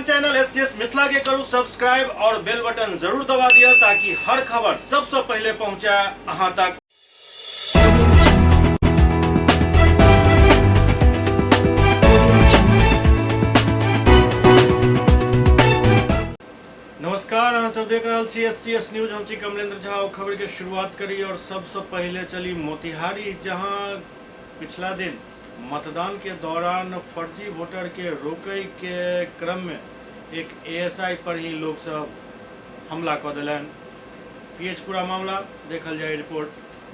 अपन channel S C S Mithila के करू सब्सक्राइब और बेल बटन जरूर दबा दिया ताकि हर खबर सबसे पहले पहुंचे अहां तक। नमस्कार, अहाँ सब देख रहल छी एस सी एस न्यूज। हम छी कमलेंद्र झा। और खबर के शुरुआत करी और सबसे पहले चली मोतिहारी, जहां पिछला दिन मतदान के दौरान फर्जी वोटर के रोके के क्रम में एक एएसआई पर ही लोग सब हमला कऽ देलनि। की अछि पूरा मामला, देखल जाय रिपोर्ट।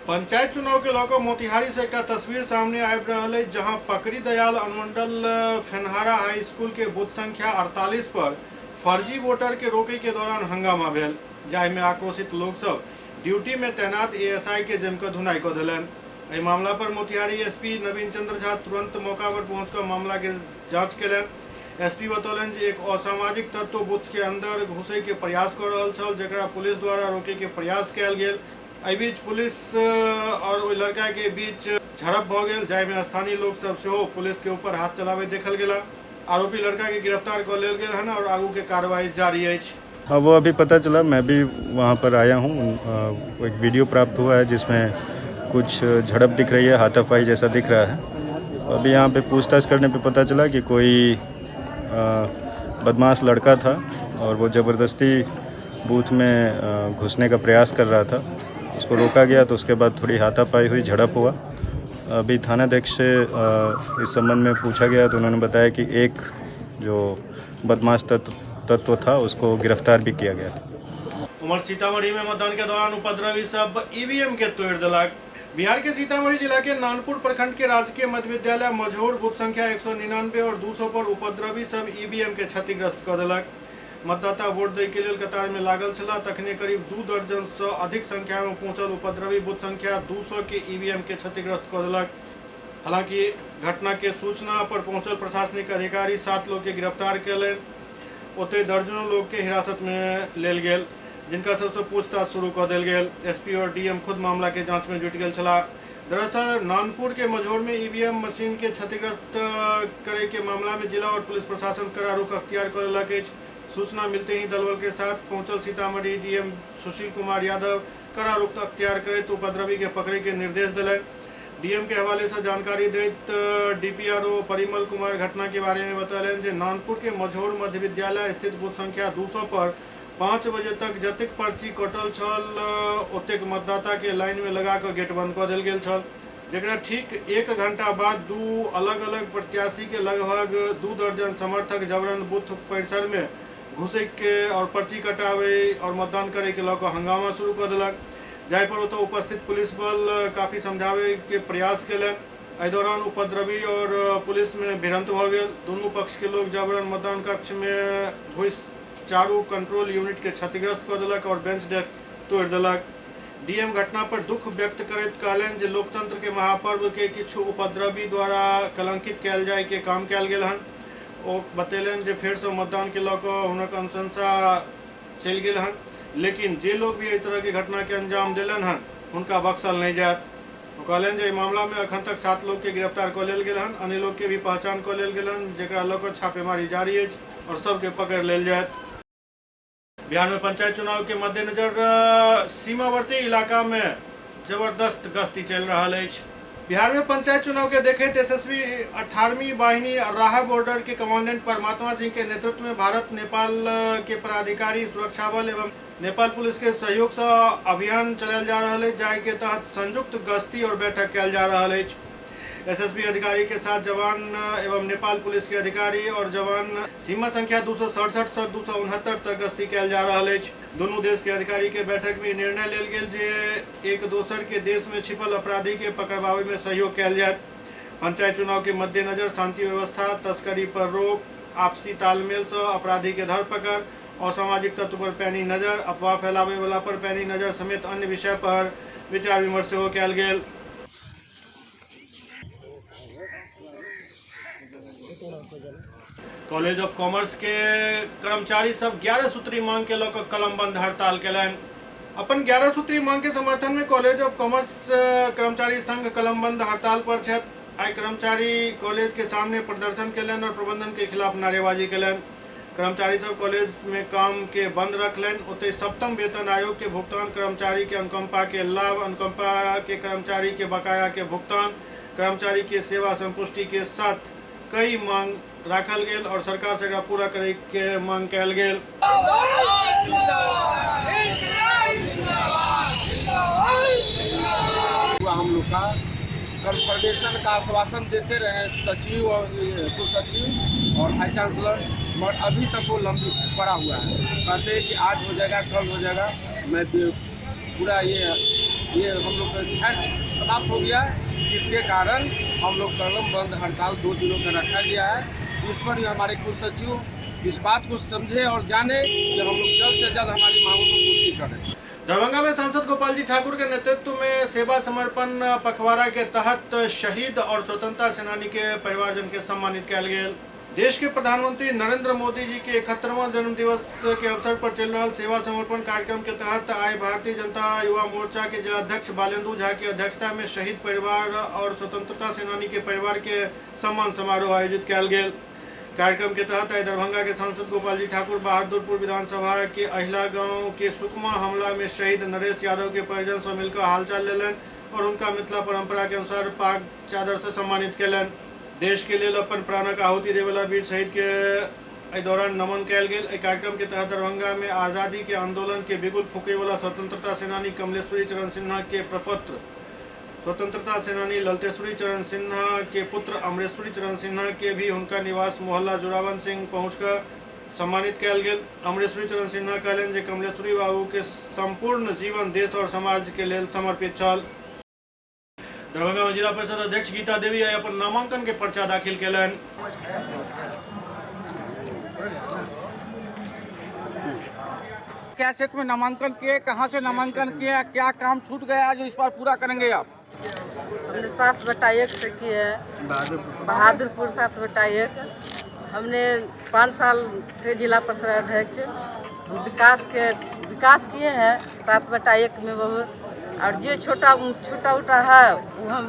पंचायत चुनाव के लऽ कऽ मोतिहारी से एकटा तस्वीर सामने आबि रहल अछि, जहां पकड़ी दयाल अनुमंडल फेनहारा हाई स्कूल के बूथ संख्या 48 पर फर्जी वोटर के रोके के दौरान हंगामा भेल, जाहि में आक्रोशित लोग सब ड्यूटी में तैनात एएसआई के जमि कऽ धुनाई कऽ देलनि। एहि मामला पर मोतिहारी एसपी नवीन चंद्र झा तुरंत मौका पर पहुंच कऽ मामला के जांच केलनि। एसपी बतौलनि जे एक असामाजिक तत्व बूथ के अंदर घुसै के प्रयास कऽ रहल छल, जकरा पुलिस द्वारा रोके के प्रयास कयल गेल। एहि बीच पुलिस और ओहि लड़का के बीच झड़प भऽ गेल, जाहिमे स्थानीय लोक सब सेहो पुलिस के ऊपर हाथ चलाबैत देखल गेला। आरोपी लड़का के गिरफ्तार कऽ लेल गेल हन और आगू के कार्रवाई जारी अछि। हाँ, वो अभी पता चला, मैं भी वहाँ पर आया हूँ। एक वीडियो प्राप्त हुआ है जिसमें कुछ झड़प दिख रही है, हाथापाई जैसा दिख रहा है। अभी यहाँ पे पूछताछ करने पे पता चला कि कोई बदमाश लड़का था और वो ज़बरदस्ती बूथ में घुसने का प्रयास कर रहा था। उसको रोका गया तो उसके बाद थोड़ी हाथापाई हुई, झड़प हुआ। अभी थानाध्यक्ष से इस संबंध में पूछा गया तो उन्होंने बताया कि एक जो बदमाश तत्व था उसको गिरफ्तार भी किया गया। उमर सीतामढ़ी में मतदान के दौरान उपद्रवी सब ईवीएम के तोड़ देलक। बिहार के सीतामढ़ी जिला के नानपुर प्रखंड के राजकीय मध्य विद्यालय मझौर बूथ संख्या 199 और 200 पर उपद्रवी सब ईवीएम के क्षतिग्रस्त कऽ देलक। मतदाता वोट दै के लेल कतार में लागल छलाह, तखने करीब 2 दर्जन से अधिक संख्या में पहुंचल उपद्रवी बूथ संख्या 200 के ईवीएम के क्षतिग्रस्त कऽ देलक। हालांकि घटना के सूचना पर पहुंचल प्रशासनिक अधिकारी 7 लोग के गिरफ्तार कयलनि। ओतहि दर्जनों लोग के हिरासत में लेल गेल, जिनका सबसे पूछताछ शुरू कऽ देल गेल। एसपी और डीएम खुद मामला के जांच में जुटि गेल छलाह। दरअसल नानपुर के मझौर में ईवीएम मशीन के क्षतिग्रस्त करे के मामला में जिला और पुलिस प्रशासन कड़ा रुख अख्तियार कऽ लेलक अछि। सूचना मिलते ही दलबल के साथ पहुंचल सीतामढ़ी डीएम सुशील कुमार यादव कड़ा रुख अख्तियार करैत उपद्रवी के पकड़े के निर्देश देलनि। डीएम के हवाले से जानकारी दैत डीपीआरओ परिमल कुमार घटना के बारे में बतौलनि जे नानपुर के मझौर मध्य विद्यालय स्थित बूथ संख्या 200 पर 5 बजे तक जतेक पर्ची कटल छल ओतेक मतदाता के लाइन में लगा कऽ गेट बंद कऽ देल गेल छल, जकरा ठीक 1 घंटा बाद 2 अलग-अलग प्रत्याशी के लगभग 2 दर्जन समर्थक जबरन बूथ परिसर में घुसैक के और पर्ची कटाबै और मतदान करे के लऽ कऽ हंगामा शुरू कऽ देलक, जाहि पर ओतऽ उपस्थित पुलिस बल काफी समझाबै के प्रयास केलनि। एहि दौरान उपद्रवी और पुलिस में भिड़ंत भऽ गेल। दुनू पक्ष के लोग जबरन मतदान कक्ष में घुसि चारू कंट्रोल यूनिट के क्षतिग्रस्त कऽ देलक और बेंच डेस्क तोड़ि देलक। डीएम घटना पर दुख व्यक्त करैत कहलनि जे लोकतंत्र के महापर्व के किछु उपद्रवी द्वारा कलंकित कयल जाय के काम कयल गेल हन। ओ बतेलनि जे फेरसँ मतदान के लऽ कऽ हुनक अनुशंसा चलि गेल हन, लेकिन जे लोग भी एहि तरह के घटना के अंजाम देलनि हन हुनका बख्शल नहि जायत। ओ कहलनि जे एहि मामला में अखन तक 7 लोग के गिरफ्तार कऽ लेल गेल हन, अन्य लोग के भी पहचान कऽ लेल गेल हन, जेकरा लऽ कऽ छापेमारी जारी अछि और सबके पकड़ि लेल जायत। बिहार में पंचायत चुनाव के मद्देनजर सीमावर्ती इलाका में जबरदस्त गश्ती चलि रहल अछि। बिहार में पंचायत चुनाव के देखैत एसएसबी 18वीं वाहिनी राहा बॉर्डर के कमांडेंट परमात्मा सिंह के नेतृत्व में भारत नेपाल के पदाधिकारी सुरक्षा बल एवं नेपाल पुलिस के सहयोग से अभियान चलायल जा रहल अछि, जाहि के तहत संयुक्त गश्ती और बैठक कयल जा रहल अछि। एसएसबी अधिकारी के साथ जवान एवं नेपाल पुलिस के अधिकारी और जवान सीमा संख्या 267 से 269 तक गश्ती कयल जा रहल अछि। दुनू देश के अधिकारी के बैठक में निर्णय लेल गेल जे एक दोसर के देश में छिपल अपराधी के पकड़बाबै में सहयोग कयल जायत। पंचायत चुनाव के मद्देनजर शांति व्यवस्था, तस्करी पर रोक, आपसी तालमेल से अपराधी के धरपकड़, असामाजिक तत्व पर पैनी नजर, अफवाह फैलाबै वाला पर पैनी नजर समेत अन्य विषय पर विचार विमर्श सेहो कयल गेल। कॉलेज ऑफ कॉमर्स के कर्मचारी सब 11 सूत्री मांग के लऽ कऽ कलमबंद हड़ताल केलनि। अपन 11 सूत्री मांग के समर्थन में कॉलेज ऑफ कॉमर्स कर्मचारी संघ कलमबंद हड़ताल पर छथि। आइ कर्मचारी कॉलेज के सामने प्रदर्शन केलनि और प्रबंधन के खिलाफ नारेबाजी केलनि। कर्मचारी सब कॉलेज में काम के बंद रखलनि। ओतहि सप्तम वेतन आयोग के भुगतान, कर्मचारी के अनुकंपा के लाभ, अनुकंपा के कर्मचारी के बकाया के भुगतान, कर्मचारी के सेवा संपुष्टि के साथ कई मांग राखल गेल और सरकार से एकरा पूरा करे के मांग कयल गेल। हम लोग का कन्फर्मेशन का आश्वासन देते रहे सचिव और कुलसचिव और हाई चांसलर, मगर अभी तक वो लंबित पड़ा हुआ है। कहते हैं कि आज हो जाएगा, कल हो जाएगा। मैं पूरा ये हम लोग का धैर्य समाप्त हो गया, जिसके कारण हम लोग कलम बंद हड़ताल 2 दिनों का रखा गया है। इस पर हमारे कुलसचिव इस बात को समझे और जाने कि हम लोग जल्द से जल्द हमारी मांगों को पूर्ति करें। दरभंगा में सांसद गोपाल जी ठाकुर के नेतृत्व में सेवा समर्पण पखवाड़ा के तहत शहीद और स्वतंत्रता सेनानी के परिवारजन के सम्मानित कयल गेल। देश के प्रधानमंत्री नरेंद्र मोदी जी के 71वां जन्म दिवस के अवसर पर चल रहा सेवा समर्पण कार्यक्रम के तहत आए भारतीय जनता युवा मोर्चा के जिलाध्यक्ष बालेंदु झा की अध्यक्षता में शहीद परिवार और स्वतंत्रता सेनानी के परिवार के सम्मान समारोह आयोजित कयल गेल। कार्यक्रम के तहत आए दरभंगा के सांसद गोपाल जी ठाकुर बहादुरपुर विधानसभा के अहिला गांव के सुकमा हमला में शहीद नरेश यादव के परिजन से मिलकर हालचाल लेलन और उनका मिथिला परंपरा के अनुसार पाग चादर से सम्मानित कयलनि। देश के लेल अपन प्राणक आहुति देवला वीर शहीद के एहि दौरान नमन कयल गेल। एहि कार्यक्रम के तहत दरभंगा में आज़ादी के आंदोलन के बिगुल फूके वाला स्वतंत्रता सेनानी कमलेश्वरी चरण सिन्हा के प्रपत्र, स्वतंत्रता सेनानी ललतेश्वरी चरण सिन्हा के पुत्र अमरेश्वरी चरण सिन्हा के भी हुनका निवास मोहल्ला जुरावन सिंह पहुंचकर सम्मानित कयल गेल। अमरेश्वरी चरण सिन्हा कहलनि जे कमलेश्वरी बाबू के संपूर्ण जीवन देश और समाज के लेल समर्पित छल। दरभंगा में जिला परिषद अध्यक्ष गीता देवी आइ अपन नामांकन के पर्चा दाखिल कयलनि। क्या क्षेत्र में नामांकन किए, कहाँ से नामांकन किए, क्या काम छूट गया जो इस बार पूरा करेंगे आप? हमने 7/1 से किए हैं, बहादुरपुर 7/1। हमने 5 साल थे जिला परिषद अध्यक्ष। हम विकास किए हैं 7/1 में बहुत। और जो छोटा छोटा उटा है वो हम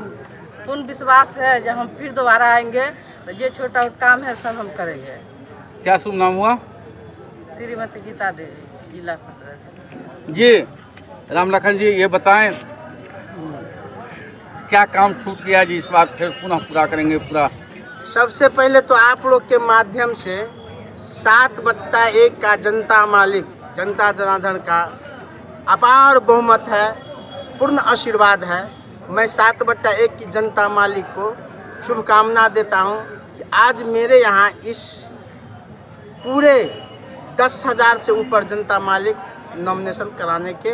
पूर्ण विश्वास है जब हम फिर दोबारा आएंगे तो जो छोटा काम है सब हम करेंगे। क्या शुभ नाम हुआ? श्रीमती गीता देवी, जिला परिषद। जी राम लखन जी, ये बताएं क्या काम छूट गया जी, इस बार फिर पुनः पूरा करेंगे पूरा? सबसे पहले तो आप लोग के माध्यम से 7/1 का जनता मालिक, जनता जनार्दन का अपार बहुमत है, पूर्ण आशीर्वाद है। मैं 7/1 की जनता मालिक को शुभकामना देता हूं कि आज मेरे यहाँ इस पूरे 10,000 से ऊपर जनता मालिक नॉमिनेशन कराने के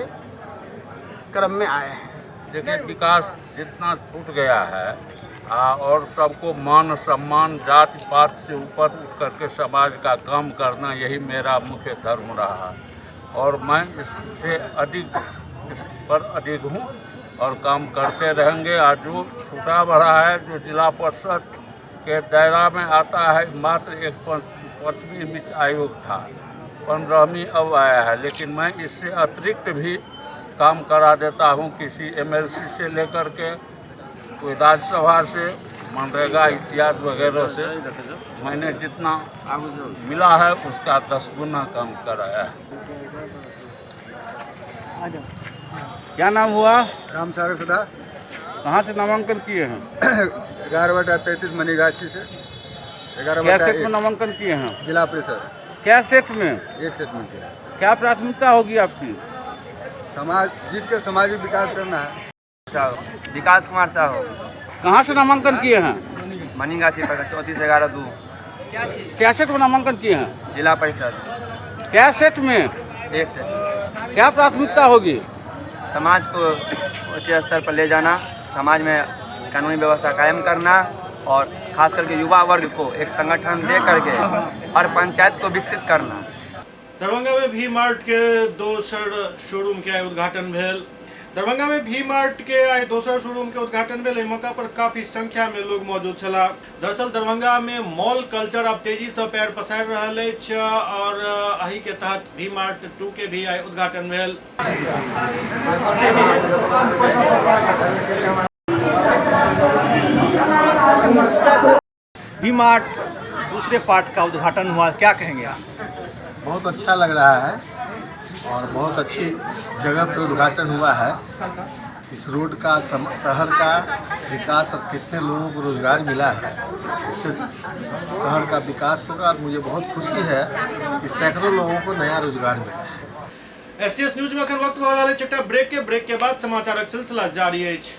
क्रम में आए हैं। देखिए, विकास जितना छूट गया है और सबको मान सम्मान जाति पात से ऊपर उठ करके समाज का काम करना, यही मेरा मुख्य धर्म रहा है और मैं इससे अधिक इस पर अधिक हूँ और काम करते रहेंगे। और जो छूटा बढ़ा है, जो जिला परिषद के दायरा में आता है, मात्र एक 5वीं वित्त आयोग था, 15वीं अब आया है, लेकिन मैं इससे अतिरिक्त भी काम करा देता हूँ, किसी एमएलसी से लेकर के कोई राज्यसभा से, मनरेगा इत्यादि वगैरह से मैंने जितना मिला है उसका 10 गुना काम कराया है। क्या नाम हुआ? राम सागर सदा। कहाँ से नामांकन किए हैं? 11/33 मनीगाछी से। क्या सेट में 11/1 नामांकन किए हैं? जिला परिषद। क्या सेट में? एक सेट में किया। क्या प्राथमिकता होगी आपकी? समाज जीत के सामाजिक विकास करना है। विकास कुमार साहू। कहाँ से नामांकन किए हैं? मनीगाछी पर 34/11/2। क्या सेट में नामांकन किए हैं? जिला परिषद। क्या सेट में? एक सेट। क्या प्राथमिकता होगी? समाज को ऊँचे स्तर पर ले जाना, समाज में कानूनी व्यवस्था कायम करना और खास करके युवा वर्ग को एक संगठन दे करके हर पंचायत को विकसित करना। दरभंगा में भी मार्ट के दोसर शोरूम के आइ उद्घाटन भेल। दरभंगा में भी मार्ट के आइ दोसर शोरूम के उद्घाटन भेल। एहि मौका पर काफी संख्या में लोग मौजूद छलाह। दरअसल दरभंगा में मॉल कल्चर अब तेजी से पैर पसारि रहल अछि और एहि के तहत भी मार्ट 2 के भी आइ उद्घाटन भेल। भी मार्ट दूसरे पार्ट का उद्घाटन हुआ, क्या कहेंगे आप? बहुत अच्छा लग रहा है और बहुत अच्छी जगह पर उद्घाटन हुआ है। इस रोड का शहर का विकास और कितने लोगों को रोजगार मिला है, इससे शहर का विकास होगा और मुझे बहुत खुशी है कि सैकड़ों लोगों को नया रोजगार मिला है। एससीएस न्यूज में अखन वक्त भऽ रहल अछि एकटा ब्रेक के। ब्रेक के बाद समाचारक सिलसिला जारी अछि।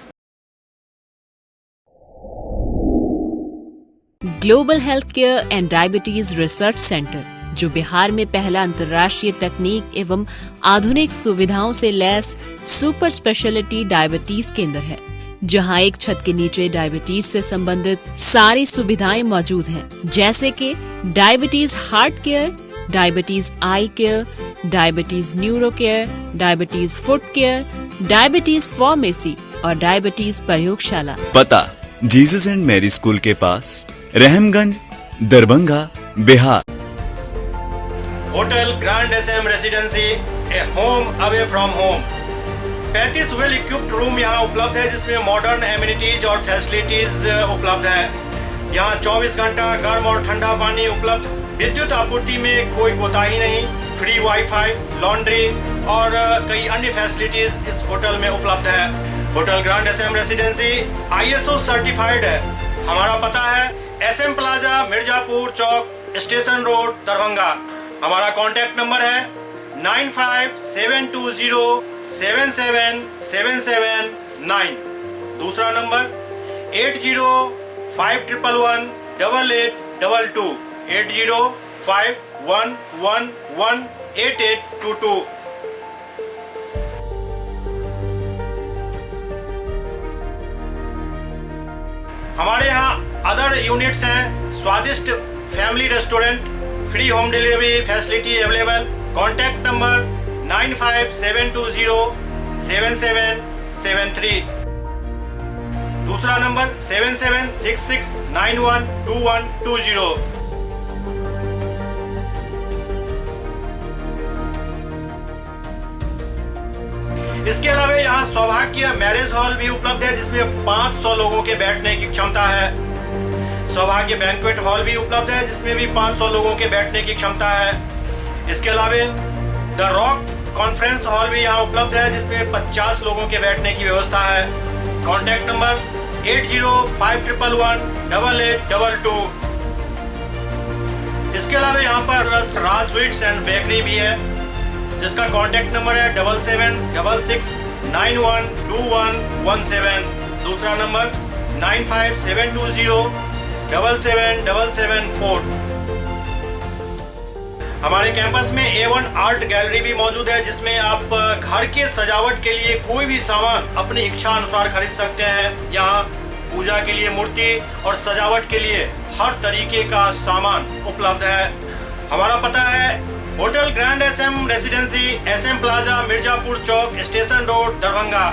Global health care and diabetes research centre, जो बिहार में पहला अंतर्राष्ट्रीय तकनीक एवं आधुनिक सुविधाओं से लैस सुपर स्पेशलिटी डायबिटीज केंद्र है, जहां एक छत के नीचे डायबिटीज से संबंधित सारी सुविधाएं मौजूद हैं, जैसे कि diabetes heart care, diabetes eye care, diabetes neuro care, diabetes foot care, diabetes pharmacy और डायबिटीज प्रयोगशाला। पता: जीसस एंड मैरी स्कूल के पास, Rahamganj, Darbhanga, Bihar. Hotel grand SM residency, a home away from home. 35 well equipped room यहाँ उपलब्ध है, जिसमें modern amenities और facilities उपलब्ध है। यहाँ 24 घंटा गर्म और ठंडा पानी उपलब्ध, विद्युत आपूर्ति में कोई कोताही नहीं, फ्री वाईफाई, लॉन्ड्री और कई अन्य फैसिलिटीज इस होटल में उपलब्ध है। Hotel grand SM residency ISO certified है। हमारा पता है एसएम प्लाजा, मिर्जापुर चौक, स्टेशन रोड, दरभंगा। हमारा कांटेक्ट नंबर है 9572077779। दूसरा नंबर 8051118822, 8051118822। हमारे यहाँ अदर यूनिट्स हैं, स्वादिष्ट family restaurant, free home delivery facility available. Contact number 9572077773। दूसरा नंबर 7766912120। इसके अलावा यहाँ सौभाग्य मैरिज हॉल भी उपलब्ध है, जिसमें 500 लोगों के बैठने की क्षमता है। सौभाग्य बैंक्वेट हॉल भी उपलब्ध है, जिसमें भी 500 लोगों के बैठने की क्षमता है। इसके अलावा the rock conference hall भी यहाँ उपलब्ध है, जिसमें 50 लोगों के बैठने की व्यवस्था है। Contact number 8051118822। इसके अलावा यहाँ पर राज स्वीट्स एंड बेकरी भी है, जिसका कॉन्टैक्ट नंबर है 7766912117। दूसरा नंबर 9572077774। हमारे कैंपस में A1 art gallery भी मौजूद है, जिसमें आप घर के सजावट के लिए कोई भी सामान अपनी इच्छा अनुसार खरीद सकते हैं। यहाँ पूजा के लिए मूर्ति और सजावट के लिए हर तरीके का सामान उपलब्ध है। हमारा पता है hotel grand SM residency, SM plaza, Mirzapur Chowk, station road, Darbhanga.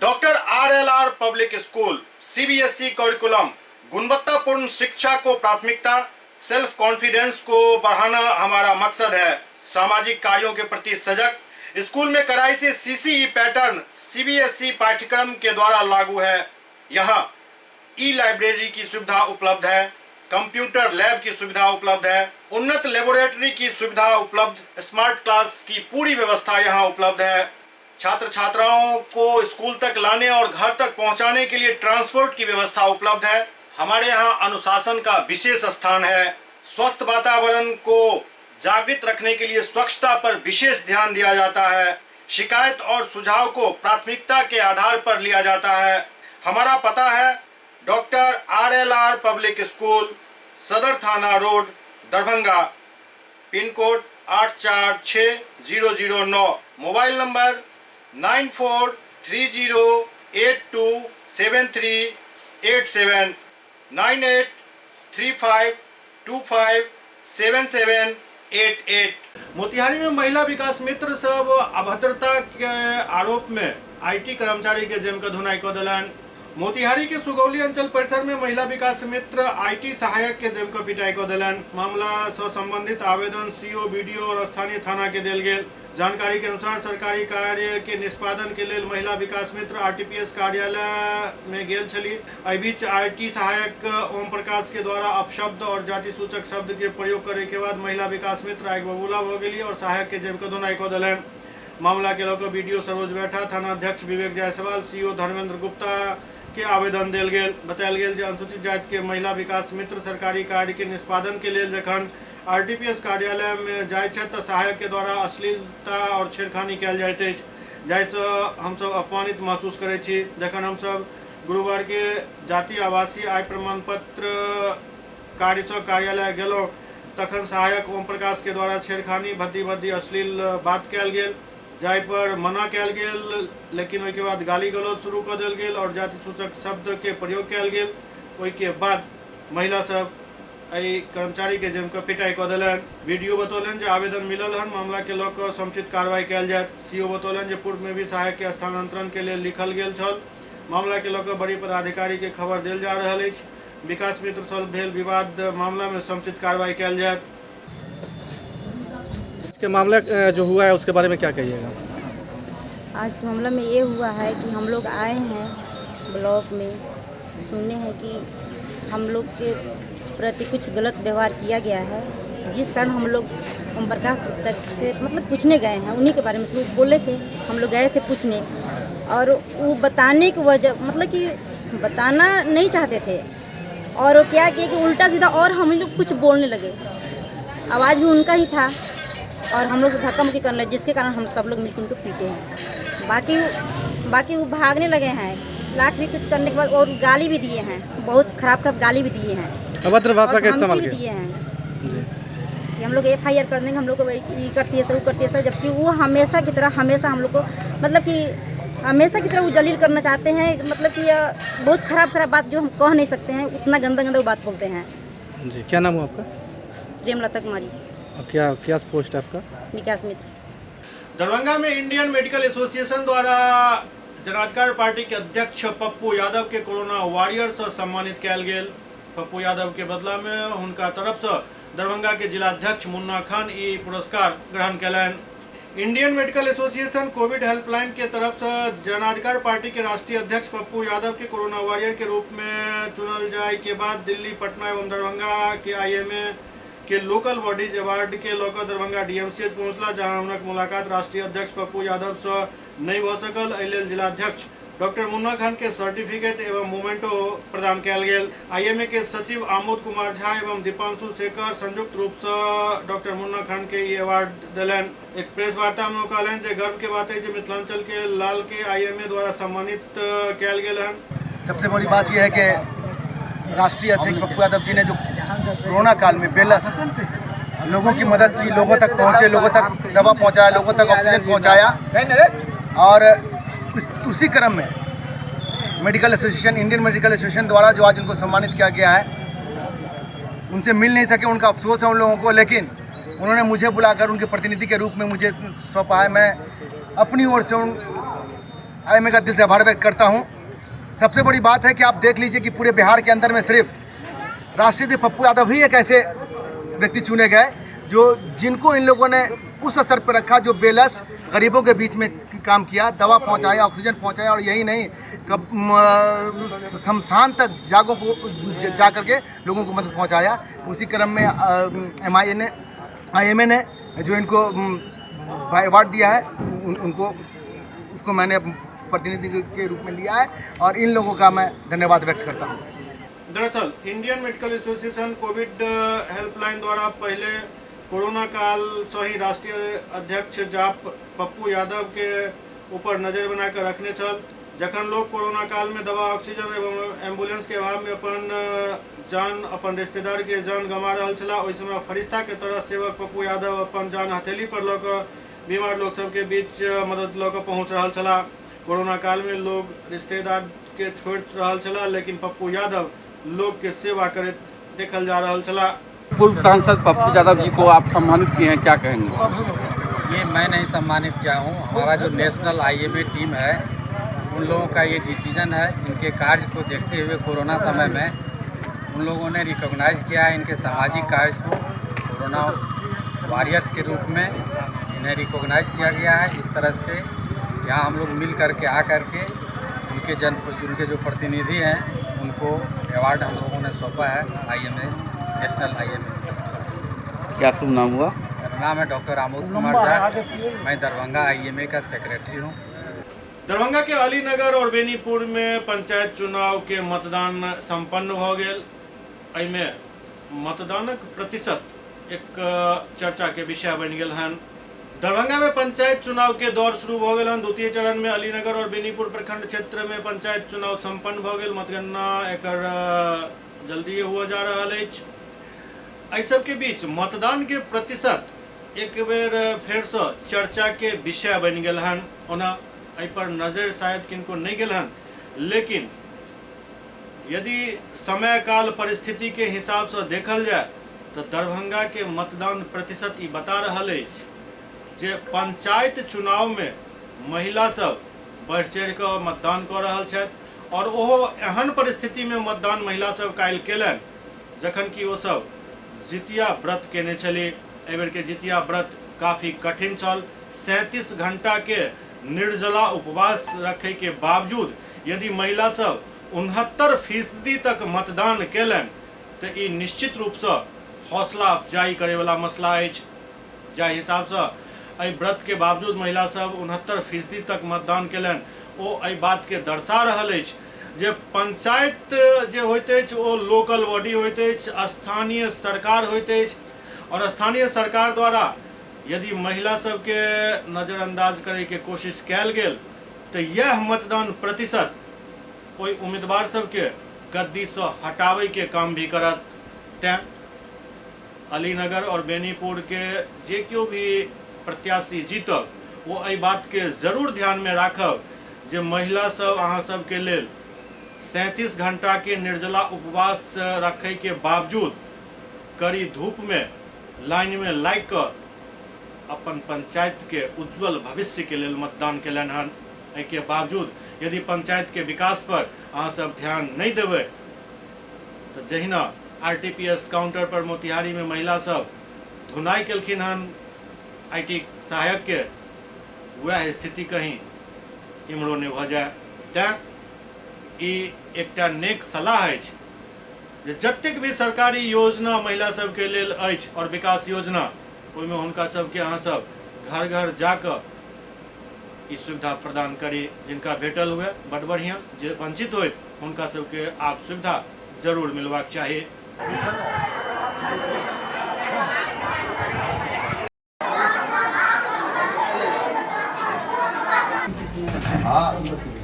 Doctor RLR public school, CBSE curriculum, गुणवत्तापूर्ण शिक्षा को प्राथमिकता, सेल्फ कॉन्फिडेंस को बढ़ाना हमारा मकसद है। सामाजिक कार्यों के प्रति सजग, स्कूल में कड़ाई से सीसीई पैटर्न सीबीएसई पाठ्यक्रम के द्वारा लागू है। यहाँ ई लाइब्रेरी की सुविधा उपलब्ध है, कंप्यूटर लैब की सुविधा उपलब्ध है, उन्नत लेबोरेटरी की सुविधा उपलब्ध, स्मार्ट क्लास की पूरी व्यवस्था यहाँ उपलब्ध है। छात्र छात्राओं को स्कूल तक लाने और घर तक पहुंचाने के लिए ट्रांसपोर्ट की व्यवस्था उपलब्ध है। हमारे यहाँ अनुशासन का विशेष स्थान है। स्वस्थ वातावरण को जागृत रखने के लिए स्वच्छता पर विशेष ध्यान दिया जाता है। शिकायत और सुझाव को प्राथमिकता के आधार पर लिया जाता है। हमारा पता है doctor RLR public school, Sadar थाना road, Darbhanga, pin code 846009। Mobile number 9430827387, 9835257788। Motihari में महिला विकास मित्र सब अभद्रता के आरोप में IT कर्मचारी के जमकर धुनाई कऽ देलनि। मोतिहारी के सुगौली अंचल परिसर में महिला विकास मित्र IT सहायक के जमकर पिटाई कऽ देलनि। मामला से संबंधित आवेदन सीओ, बीडीओ और स्थानीय थाना के देल गेल। जानकारी के अनुसार सरकारी कार्य के निष्पादन के लेल महिला विकास मित्र आरटीपीएस कार्यालय में गेल छली। एहि बीच IT सहायक ओम प्रकाश के द्वारा अपशब्द और जाति सूचक शब्द के प्रयोग करे के बाद महिला विकास मित्र आगि बबूला भऽ गेली और सहायक के जमि कऽ धुनाई कऽ देलनि। मामला के लऽ कऽ बीडीओ सरोज बैठा, थानाध्यक्ष विवेक जायसवाल, सीओ धर्मेंद्र गुप्ता के आवेदन देल गेल। बतायल गेल जे अनुसूचित जाति के महिला विकास मित्र सरकारी कार्य के निष्पादन के लेल जखन आरटीपीएस कार्यालय में जाइत छथि तऽ सहायक के द्वारा अश्लीलता और छेड़खानी कयल जाइत अछि, जाहिसँ हमसभ अपमानित महसूस करैत छी। जखन हमसभ गुरुवार के जाति आवासीय आय प्रमाण पत्र कार्यसँ कार्यालय गेलहुँ तखन सहायक ओम प्रकाश के द्वारा छेड़खानी, भद्दी भद्दी अश्लील बात कयल गेल, जाहि पर मना कयल गेल, लेकिन ओहिके बाद गाली गलौज शुरू कऽ देल गेल और जाति सूचक शब्द के प्रयोग कयल गेल। ओहिके बाद महिला सब एहि कर्मचारी के जमि कऽ पिटाई कऽ देलनि। बीडीओ बतौलनि जे आवेदन मिलल हन, मामला के लऽ कऽ समुचित कार्रवाई कयल जायत। सीओ बतौलनि जे पूर्व में भी सहायक के स्थानांतरण के लेल लिखल गेल छल। मामला के लऽ कऽ बड़ी पदाधिकारी के खबर देल जा रहल अछि। विकास मित्र सँ भेल विवाद मामला में समुचित कार्रवाई कयल जायत। के मामला जो हुआ है उसके बारे में क्या कहिएगा? आज के मामला में ये हुआ है कि हम लोग आए हैं ब्लॉक में, सुने हैं कि हम लोग के प्रति कुछ गलत व्यवहार किया गया है, जिस कारण हम लोग ओम प्रकाश गुप्ता से मतलब पूछने गए हैं। उन्हीं के बारे में वो बोले थे, हम लोग गए थे पूछने, और वो बताने की वजह मतलब कि बताना नहीं चाहते थे, और वो क्या किया कि उल्टा सीधा और हम लोग कुछ बोलने लगे। आवाज़ भी उनका ही था और हम लोग से धक्का मुक्की करने लगे, जिसके कारण हम सब लोग मिलकर उनको पीटे हैं। बाकी बाकी वो भागने लगे हैं, लाठ भी कुछ करने के बाद, और गाली भी दिए हैं, बहुत खराब खराब गाली भी दिए हैं, अभद्र भाषा और का इस्तेमाल धमकी भी किया। दिए हैं कि हम लोग एफआईआर कर देंगे, हम लोग को ये करती है सब करती है सब, जबकि वो हमेशा की तरह हमेशा हम लोग को मतलब कि हमेशा की तरह वो जलील करना चाहते हैं, मतलब कि बहुत खराब खराब बात जो हम कह नहीं सकते हैं, उतना गंदा गंदा वो बात बोलते हैं। जी, क्या नाम हुआ आपका? प्रेमलता कुमारी। और क्या क्या पोस्ट है आपका? विकास मित्र। दरभंगा में इंडियन मेडिकल एसोसिएशन द्वारा जनाधिकार पार्टी के अध्यक्ष पप्पू यादव के कोरोना वॉरियर से सम्मानित कयल गेल। पप्पू यादव के बदला में हुनका तरफ से दरभंगा के जिलाध्यक्ष मुन्ना खान ई पुरस्कार ग्रहण कयलनि। Indian medical association Covid helpline के तरफ से जनाधिकार पार्टी के राष्ट्रीय अध्यक्ष पप्पू यादव के कोरोना वॉरियर के रूप में चुनल जाय के बाद दिल्ली, पटना एवं दरभंगा के आईएमए के लोकल बॉडीज अवार्ड के लऽ कऽ दरभंगा डीएमसीएच पहुंचला, जहां हुनक मुलाकात राष्ट्रीय अध्यक्ष पप्पू यादव से नहि भऽ सकल। एहि लेल जिलाध्यक्ष डॉक्टर मुन्ना खान के सर्टिफिकेट एवं मोमेंटो प्रदान कयल गेल। आईएमए के सचिव आमोद कुमार झा एवं दीपांशु शेखर संयुक्त रूप से डॉक्टर मुन्ना खान के ई अवार्ड देलनि। एक प्रेस वार्ता में ओ कहलनि जे गर्व के बात है जे मिथिलांचल के लाल के आईएमए द्वारा सम्मानित कयल गेल हन। सबसे बड़ी बात यह है कि राष्ट्रीय अध्यक्ष पप्पू यादव जी ने जो कोरोना काल में बेलस्ट लोगों की मदद की, लोगों तक पहुंचे, लोगों तक दवा पहुंचाया, लोगों तक ऑक्सीजन पहुंचाया, और उसी क्रम में medical association, Indian medical association द्वारा जो आज उनको सम्मानित किया गया है, उनसे मिल नहीं सके, उनका अफसोस है उन लोगों को, लेकिन उन्होंने मुझे बुलाकर उनके प्रतिनिधि के रूप में मुझे सौंपा है। मैं अपनी ओर से उन आईएमए का दिल से आभार व्यक्त करता हूँ। सबसे बड़ी बात है कि आप देख लीजिए कि पूरे बिहार के अंदर में सिर्फ राष्ट्रीय अध्यक्ष पप्पू यादव ही एक ऐसे व्यक्ति चुने गए जो जिनको इन लोगों ने उस स्तर पर रखा जो बेलस गरीबों के बीच में काम किया, दवा पहुंचाया, ऑक्सीजन पहुंचाया, और यही नहीं कब शमशान तक जागों को जा करके लोगों को मदद पहुंचाया। उसी क्रम में आईएमए ने जो इनको अवार्ड दिया है, उनको उसको मैंने प्रतिनिधि के रूप में लिया है और इन लोगों का मैं धन्यवाद व्यक्त करता हूँ। दरअसल Indian medical association Covid helpline द्वारा पहले कोरोना काल से ही राष्ट्रीय अध्यक्ष जाप पप्पू यादव के ऊपर नजर बनाकर रखने छल। जखन लोग कोरोना काल में दवा, ऑक्सीजन एवं एम्बुलेंस के अभाव में अपन जान, अपन रिश्तेदार के जान गंवा रहल छलाह, ओहि समय फरिश्ता के तरह सेवक पप्पू यादव अपन जान हथेली पर लऽ कऽ बीमार लोग सबके बीच मदद लऽ कऽ पहुँच रहल छलाह। कोरोना काल में लोग रिश्तेदार के छोड़ि रहल छलाह, लेकिन पप्पू यादव लोग के सेवा करैत देखल जा रहल छलाह। पूर्व सांसद पप्पू यादव जी को आप सम्मानित किए हैं, क्या कहेंगे? ये मैं नहीं सम्मानित किया हूँ, हमारा जो नेशनल आईएमए टीम है उन लोगों का ये डिसीजन है। इनके कार्य को देखते हुए कोरोना समय में उन लोगों ने रिकॉग्नाइज किया है इनके सामाजिक कार्य को, कोरोना वॉरियर्स के रूप में इन्हें रिकॉग्नाइज किया गया है। इस तरह से यहाँ हम लोग मिल करके आ करके उनके जो प्रतिनिधि हैं उनको अवार्ड हम लोगों ने सौंपा है आईएमए, नेशनल आईएमए। क्या शुभ नाम हुआ? मेरा नाम है डॉक्टर आमोद कुमार झा, मैं दरभंगा आईएमए का सेक्रेटरी हूँ। दरभंगा के अलीनगर और बेनीपुर में पंचायत चुनाव के मतदान संपन्न भ गेल। एहिमे मतदानक प्रतिशत एक चर्चा के विषय बनि गेल हन। दरभंगा में पंचायत चुनाव के दौर शुरू भ गेल हन। द्वितीय चरण में अलीनगर और बेनीपुर प्रखंड क्षेत्र में पंचायत चुनाव संपन्न भ गेल। मतगणना एकर जल्दी हुआ जा रहल अछि। एहि सबके बीच मतदान के प्रतिशत एक बेर फेरसँ चर्चा के विषय बनि गेल हन। ओना एहि पर नजर शायद किनको नहीं गेल हन, लेकिन यदि समय काल परिस्थिति के हिसाब से देखल जाए तो दरभंगा के मतदान प्रतिशत ई बता रहल अछि जे पंचायत चुनाव में महिला सब बढ़ चढ़ि कऽ मतदान कऽ रहल छथि और ओहो एहन परिस्थिति में मतदान महिला सब काल्हि केलनि जखन कि ओ सब जितिया व्रत केने छली। एहि बेर के जितिया व्रत काफ़ी कठिन छल। 37 घंटा के निर्जला उपवास रखे के बावजूद यदि महिला सब 69% तक मतदान केलनि तो ई निश्चित रूपसँ हौसला अफजाई करैवला मसला अछि। जाहि हिसाबसँ एहि व्रत के बावजूद महिला सब 69% तक मतदान केलनि ओ एहि बात के दर्शा रहल अछि जे पंचायत जे होइत अछि ओ लोकल बॉडी होइत अछि, स्थानीय सरकार होइत अछि और स्थानीय सरकार द्वारा यदि महिला सबके नजरअंदाज करैके कोशिश कयल गेल तो यह मतदान प्रतिशत ओहि उम्मीदवार सबके गद्दीसँ हटाबैके काम भी करत। तैं अलीनगर और बेनीपुर के जे केओ भी प्रत्याशी जीतब वो एहि बात के जरूर ध्यान में राखब जे महिला सब अहाँ सबके लेल 37 घंटा के निर्जला उपवास रखे के बावजूद कड़ी धूप में लाइन में लागि कऽ अपन पंचायत के उज्जवल भविष्य के लेल मतदान केलनि हन। एहिके बावजूद यदि पंचायत के विकास पर अहाँ सब ध्यान नहीं देबै तो जहिना आरटीपीएस काउंटर पर मोतिहारी में महिला सब धुनाई केलखिन हन IT सहायक के, वह स्थिति कहीं इम्हरो नहि भऽ जाए। तैं ई एकटा नेक सलाह अछि जे जतेक भी सरकारी योजना महिला सबके लेल अछि और विकास योजना ओहिमे हुनका सबके अहाँ सब घर घर जाकऽ ई सुविधा प्रदान करी। जिनका भेटल हुए बड बढ़िया, जे वंचित होइत हुनका सबके आब सुविधा जरूर मिलबाक चाही।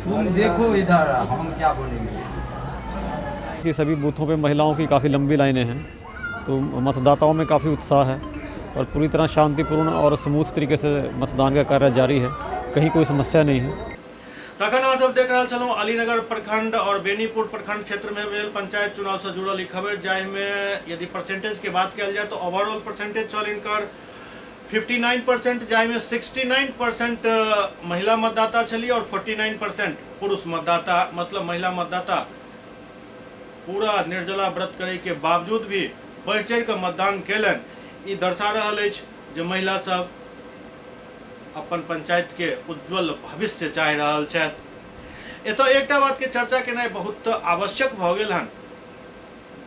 तुम देखो इधर हम क्या बोलेंगे कि सभी बूथों पे महिलाओं की काफ़ी लंबी लाइनें हैं तो मतदाताओं में काफ़ी उत्साह है और पूरी तरह शांतिपूर्ण और स्मूथ तरीके से मतदान का कार्य जारी है, कहीं कोई समस्या नहीं है। तखन अहाँ सब देख रहल छलहुँ अलीनगर प्रखंड और बेनीपुर प्रखंड क्षेत्र में भेल पंचायत चुनाव से जुड़ल ई खबर, जाहिमे यदि परसेंटेज के बात कयल जाय तो ओवरऑल परसेंटेज छल इनकर 59%, जाहिमे 69% महिला मतदाता छली और 49% पुरुष मतदाता। मतलब महिला मतदाता पूरा निर्जला व्रत करे के बावजूद भी बढ़ि चढ़ि कऽ मतदान केलनि। ई दर्शा रहल अछि जे महिला सब अपन पंचायत के उज्जवल भविष्य चाहि रहल छथि। एतऽ एकटा बात के चर्चा केनाइ बहुत आवश्यक भऽ गेल हन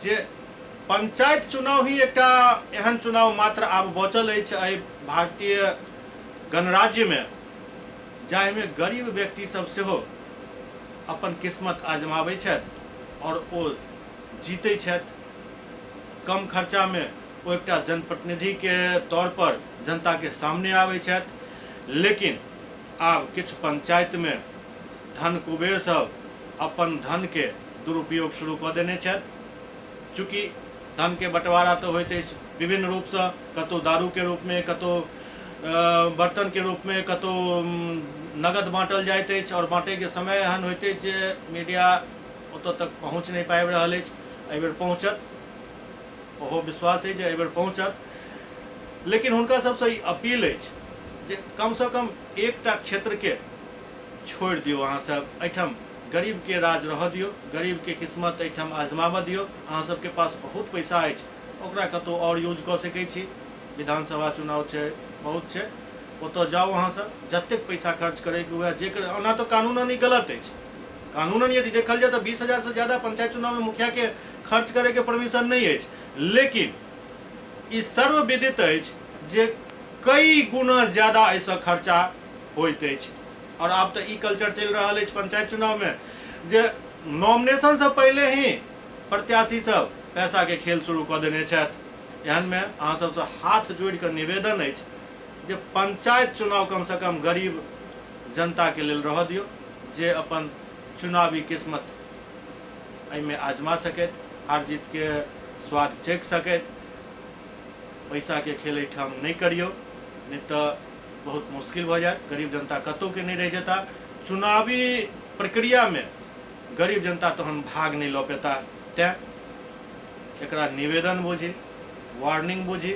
जे पंचायत चुनाव ही एकटा एहन चुनाव मात्र आब बचल अछि एहि भारतीय गणराज्य में जाहिमे गरीब व्यक्ति सब सेहो अपन किस्मत आजमाबै छथि और ओ जीतै छथि। कम खर्चा में ओ एकटा जनप्रतिनिधि के तौर पर जनता के सामने आबै छथि। लेकिन आब किछु पंचायत में धन कुबेर सब अपन धन के दुरुपयोग शुरू कऽ देने छथि। चूँकि धन के बंटवारा तऽ होइत अछि विभिन्न रूपसँ, कतहु दारू के रूप में, कतहु बर्तन के रूप में, कतहु नगद बाँटल जाइत अछि और बाँटै के समय एहन होइत अछि जे मीडिया ओतऽ तक पहुँच नहि पाबि रहल अछि। एहिबेर पहुँचत, ओहो विश्वास अछि जे एहिबेर पहुँचत। लेकिन हुनका सबसँ ई अपील अछि जे कमसँ कम एकटा क्षेत्रके छोड़ि दियौ। अहाँ सब एहिठाम गरीब के राज रह दियौ, गरीब के किस्मत एहिठाम आजमाबऽ दियौ। अहाँ सबके पास बहुत पैसा अछि, ओकरा कतहु आओर यूज कऽ सकै छी। विधानसभा चुनाव छै, बहुत छै, ओतऽ जाउ। अहाँ सब जतेक पैसा खर्च करैके हुए जे कर, ओना तऽ कानूनन ई गलत अछि। कानूनन यदि देखल जाय तऽ 20,000 से ज्यादा पंचायत चुनाव में मुखिया के खर्च करे के परमिशन नहीं अछि, लेकिन ई सर्वविदित अछि जे कई गुना ज्यादा एहिसँ खर्चा होइत अछि। और आब तऽ ई कल्चर चलि रहल अछि पंचायत चुनाव में जे नॉमिनेशन से पहिले ही प्रत्याशी सब पैसा के खेल शुरू कऽ देने छथि। एहन में अहाँ सबसँ हाथ जोड़ि कऽ निवेदन अछि जे पंचायत चुनाव कम से कम गरीब जनता के लेल रहऽ दियौ, जे अपन चुनावी किस्मत एहिमे आजमा सकैत, हार जीत के स्वाद चखि सकैत। पैसा के खेल एहिठाम नहि करियौ, नहि तऽ बहुत मुश्किल भऽ जायत। गरीब जनता कतहु के नहि रहि जेता। चुनावी प्रक्रिया में गरीब जनता तहन भाग नहि लऽ पेता। तैं एकरा निवेदन बुझी, वार्निंग बुझी,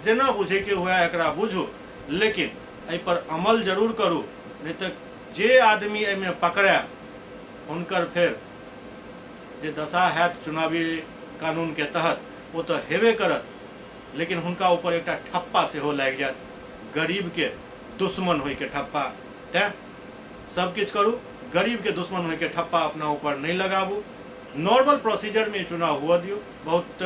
जेना बुझैके हुए एकरा बुझू, लेकिन एहिपर अमल जरूर करू, नहि तऽ जे आदमी एहिमे पकड़ाय हुनकर फेर जे दशा हैत चुनावी कानूनके तहत ओ तऽ हेबे करत, लेकिन हुनका ऊपर एकटा ठप्पा सेहो लागि जायत, गरीबके दुश्मन होइके ठप्पा। तैं सब किछु करू, गरीबके दुश्मन होइके ठप्पा अपना ऊपर नहि लगाबू। नॉर्मल प्रोसीजरमे चुनाव हुअ दियौ। बहुत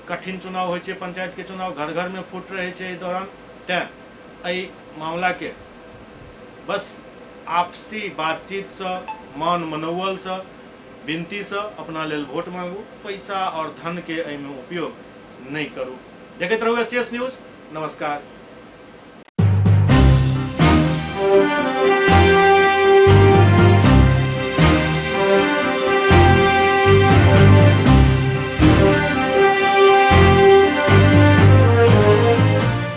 कठिन चुनाव होइ छै पंचायतके चुनाव, घर घरमे फूट रहै छै एहि दौरान। तैं एहि मामलाके बस आपसी बातचीतसँ, मान मनौवलसँ, विनतीसँ अपना लेल वोट मांगू, पैसा और धनके एहिमे उपयोग नहि करू। देखैत रहू एस न्यूज। नमस्कार।